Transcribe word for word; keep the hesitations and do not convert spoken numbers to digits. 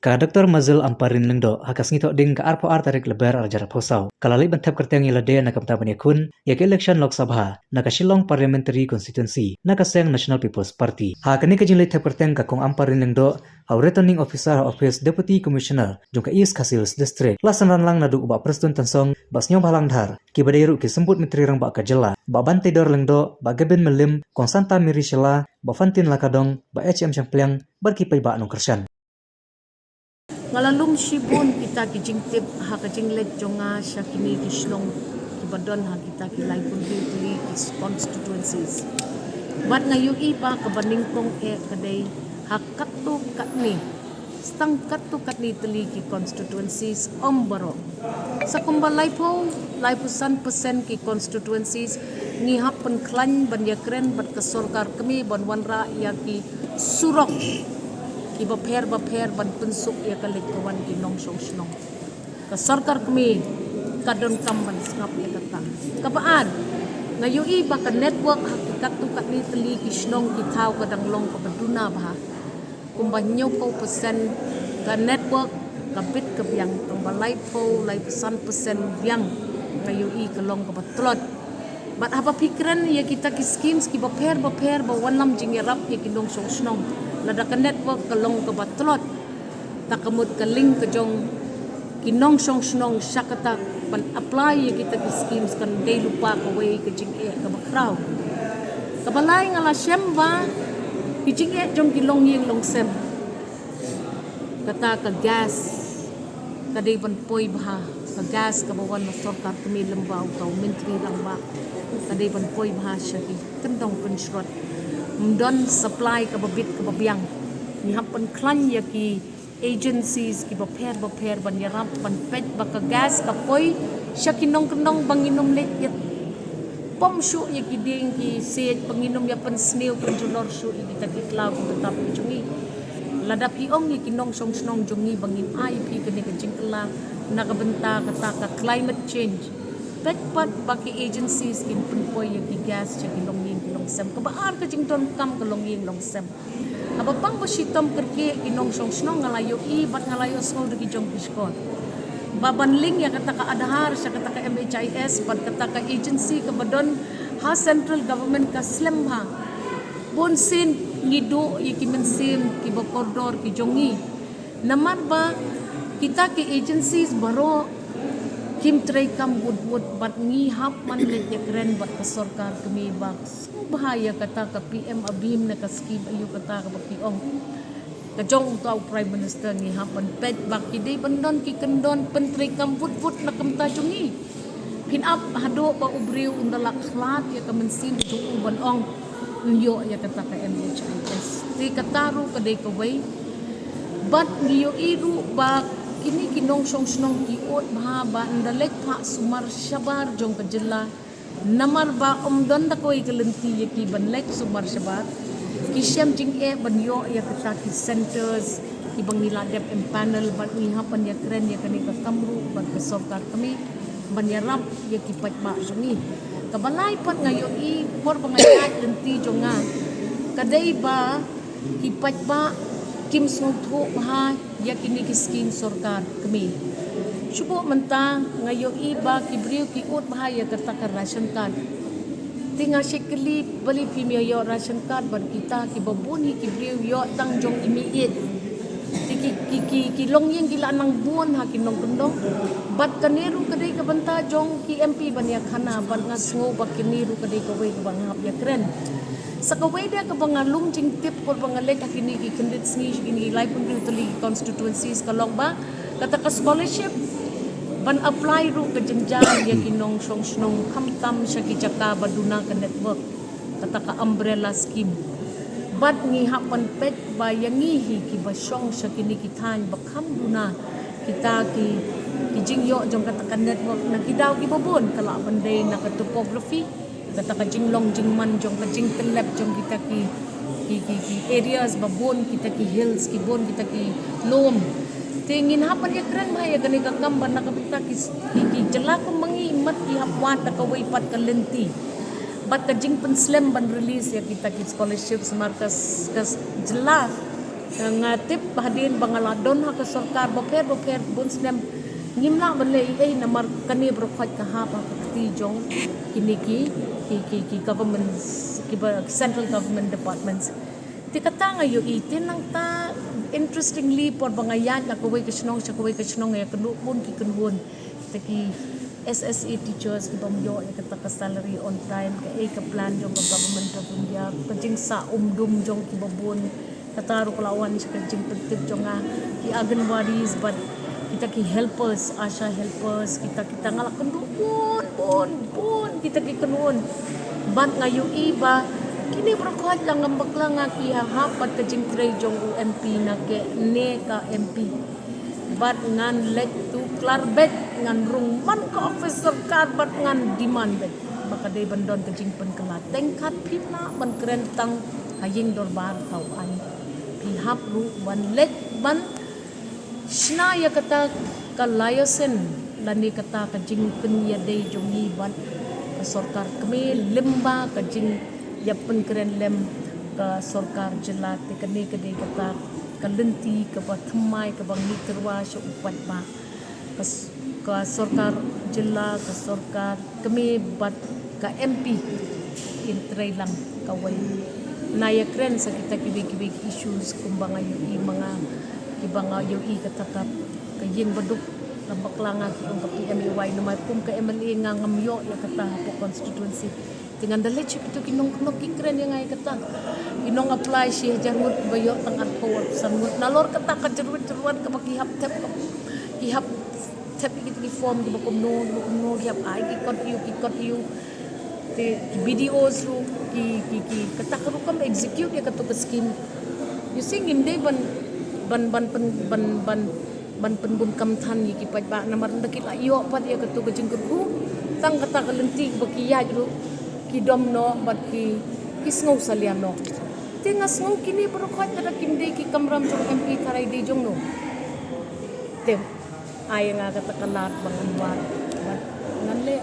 Ka Doctor Mazel Ampareen Lyngdoh ha ka sngi Thohdieng ka arphew ar tarik Lber arhajar arphew saw ka la leit ban thep kyrteng ïa lade na ka bynta ban ïakhun ïa ka election Lok Sabha na ka Shillong Parliamentary Constituency na ka seng National People's Party. Ha kane ka jingleit thep kyrteng ka Kong Ampareen Lyngdoh ha u Returning Officer ha ophis Deputy Commissioner jong ka East Khasi Hills District. La synran lang naduh u Bah Prestone Tynsong, Bah Sniawbhalang Dhar, kiba dei ruh ki Symbud Myntri Rangbah ka jylla, Bah Banteidor Lyngdoh, Bah Gavin Mylliem, Kong Santa Mary Shylla, Bah Fantin Lakadong, Bah H M Shangpliang bad ki paidbah nongkyrshan. Nga la lum shibun kita ki jingtip ha ka jingleit jong nga sha kine ki shnong kiba don ha kita ki laiphew hynriew tylli ki constituencies. Bad nga ïohi ba kaba nyngkong eh ka dei ha katto katne, tang katto katne tylli ki constituencies, ym baroh. Sa kumba laiphew, laiphew san percent ki constituencies ngi hap pynkhlaiñ ban ïakren bad ka sorkar kmie ban wanrah ïa ki surok kiba pher bapher ban pynsuk ïa ka leit ka wan ki nongshong shnong. Ka sorkar kmie ka donkam ban sngap ïa kata. Kaba ar, nga ïohi ba ka network ha ki katto katne tylli ki shnong ki thaw ka dang long kaba duna bha. Kumba hynñiewphew percent ka network ka bit ka biang, tang ba laiphew, laiphew san percent biang nga ïohi ka long kaba tlot. Bad haba phi kren ïa kita ki schemes kiba pher bapher ba wanlam jingïarap ïa ki nongshong shnong, lada ka network ka long kaba tlot, ta ka mut ka link ka jong ki nongshong shnong sha kata ban apply ïa kita ki schemes kan dei lypa kawei ka jingeh kaba khraw. Kaba lai, nga la shem ba ki jingeh jong ki longïing longsem, kata ka gas ka dei ban poi bha, ka gas kaba wan na sorkar kmie lyngba uta u Myntri Rangbah, ka dei ban poi bha sha ki kyndong kynshrot. Ym don supply kaba bit kaba biang. Ngi hap pynkhlaiñ ïa ki agencies kiba pher bapher ban ïarap ban peit ba ka gas ka poi sha ki nongkyndong ba ngin ym leit ïa pom shuh ïa ki dieng ki siej, ba ngin ym ïa pynsniew pynjulor shuh ïa kita ki khlaw kiba tap ki jong ngi. Lada phi ong ïa ki nongshong shnong jong ngi ba ngin ai phi kane ka jingkylla na ka bynta kata ka climate change, peit pat ba ki agencies kin pynpoi ïa ki gas sha ki longïing ki longsem. Kaba ar, ka jingdonkam ka longïing longsem. Haba pang ba shitom kyrkieh ki nongshong shnong, nga la ïohi bad nga la ïohsngew da ki jong ki shkor ba ban link ïa kata ka Aadhaar sha kata ka M H I S bad kata ka agency kaba don ha central government ka slem bha. Bun sien ngi duh ïa ki mynsiem kiba kordor ki jong ngi. Namar ba kita ki agencies baroh kim treikam wut wut bad ngi hap ban leit ïakren bad ka sorkar kmie ba sngewbha ïa kata ka P M ABHIM ne ka skim aiu kata kaba ki ong ka jong uta u Prime Minister, ngi hap ban peit ba ki dei ban don ki kyndon pyntreikam wut wut na ka bynta jong ngi. Phin ap haduh ba u briew un da la khlad ïa ka mynsiem jong u ban ong un ïoh ïa kata ka M H I S. Te kata ruh ka dei kawei. Bad ngi ïohi ruh ba kine ki nongshong shnong ki ud bha ba ynda leit phah sumar shabar jong ka jylla, namar ba ym don da kawei ka lynti ïa ki ban leit sumar shabar, ki shem jingeh ban ïoh ïa kata ki centres kiba ngi la dep empanel. Bad ngi hap ban ïakren ïa kane ka kam ruh bad ka sorkar kmie ban ïarap ïa ki paidbah jong ngi. Kaba lai pat, nga ïohi por ba nga ïaid lynti jong nga, ka dei ba ki paidbah kim sngewthuh bha ïa kine ki skim sorkar kmie. Shu buh mynta nga ïohi ba ki briew ki ud bha ïa kata ka ration card. Te nga shait kylli, balei phim ïoh ration card? Bad kita kiba bun hi ki briew ïoh tang jong i meiieit. Te ki, ki, ki, ki longïing ki la nang bun ha ki nongkyndong. Bad kane ruh ka dei ka bynta jong ki M P ban ïakhana, bad nga sngew ba kane ruh ka dei kawei kaba nga hap ïakren. Sa kawei de kaba nga lum jingtip por ba nga leit ha kine ki khyndiat sngi sha kine ki laiphew hynriew tylli ki constituencies ka long ba kata ka scholarship ban apply ruh ka jynjar ïa ki nongshong shnong, khamtam sha ki jaka ba duna ka network, kata ka umbrella scheme. Bad ngi hap ban peit ba ïa ngi hi kiba shong sha kine ki thaiñ ba kham duna kita ki, ki jingïoh jong kata ka network na ki daw kiba bun, ka lah ban dei na ka topography, kata ka jinglong jingman jong ka jingtyllep jong kita ki, ki, ki, ki areas ba bun kita ki hills, ki bun kita ki lum. Te ngin hap ban ïakren bha ïa kane ka kam ba na ka bynta ki, ki, ki jylla kum ma ngi, mat ki hap wad da kawei pat ka lynti. Bad ka jingpynslem ban release ïa kita ki scholarships, namar ka s-, ka s-, jylla Nga tip hadien ba nga la don ha ka sorkar bapher bapher bun snem, ngim lah ban leh ei ei namar kane baroh khoit ka hap ha ka kti jong kine ki, ki, ki, ki governments, ki ba, central government departments. Te kata nga ïohi, te nangta interestingly por ba nga ïaid na kawei ka shnong sha kawei ka shnong ïa kynduh bun ki kynhun. Te ki S S A teachers ki bym ïoh ïa kata ka salary on time, ka ei ka plan jong ka Government of India, ka jingsah um dum jong ki babun. Kata ruh ka la wan sha ka jingpyntip jong nga, ki Anganwadis bad kita ki helpers, ASHA helpers, kita, kita nga la kynduh bun bun bun kita ki kynhun. Bad nga ïohi ba kine baroh khoit la ngam bakla nga ki ha hap bad ka jingtrei jong u M P na kane ka M P. Bad ngan leit tu klar beit, ngan rung man ka office sorkar bad ngan demand beit ba ka dei ban don ka jingpynkylla. Teng kat phim lah ban kren tang ha ïing dorbar ha u aiñ. Phi hap ruh ban leit ban shna ïa kata ka liaison lane kata ka jingpynïadei jong ngi bad ka sorkar kmie lyngba ka jingïapynkren lem ka sorkar jylla. Te kane ka dei kata ka lynti kaba thymmai kaba ngi tyrwa sha u paidbah. Ka s-, ka sorkar jylla, ka sorkar kmie bad ka M P in trei lang kawei. Nga ïakren sa kita kiwei kiwei ki issues kumba nga ïohi ma nga, kiba nga ïohi kata ka, ka ïing baduk, ngam bakla nga ki ong ka P M A Y namar kum ka M L A nga ngam ïoh ïa kata hapoh constituency. Te ngan da leit sha kito ki nongkynnoh ki kren ïa nga ïa kata. Ki nong apply shi hajar ngut ba ïoh tang arphew arphew san ngut. Nalor kata ka jyrwit jyrwat kaba ki hap thep, ki hap thep ïa kito ki form kiba kumno kiba kumno, ki hap ai ki kot ïa u, ki kot ïa u. Te ki B D Os ruh ki, ki, ki kata ka rukom execute ïa kato ka scheme. You see, ngim dei ban, ban, ban pyn, ban, ban ban pynbun kam than ïa ki paidbah namar ynda ki la ïoh pat ïa kato ka jingkyrkhu, tang kata ka lynti ba ki ïaid ruh ki dom noh bad ki, ki sngew salia noh. Te nga sngew kine baroh khoit lada kim dei ki kamram jong M P tharai dei jong no. Te ai nga kata ka lad ba ngan wad bad ngan leh.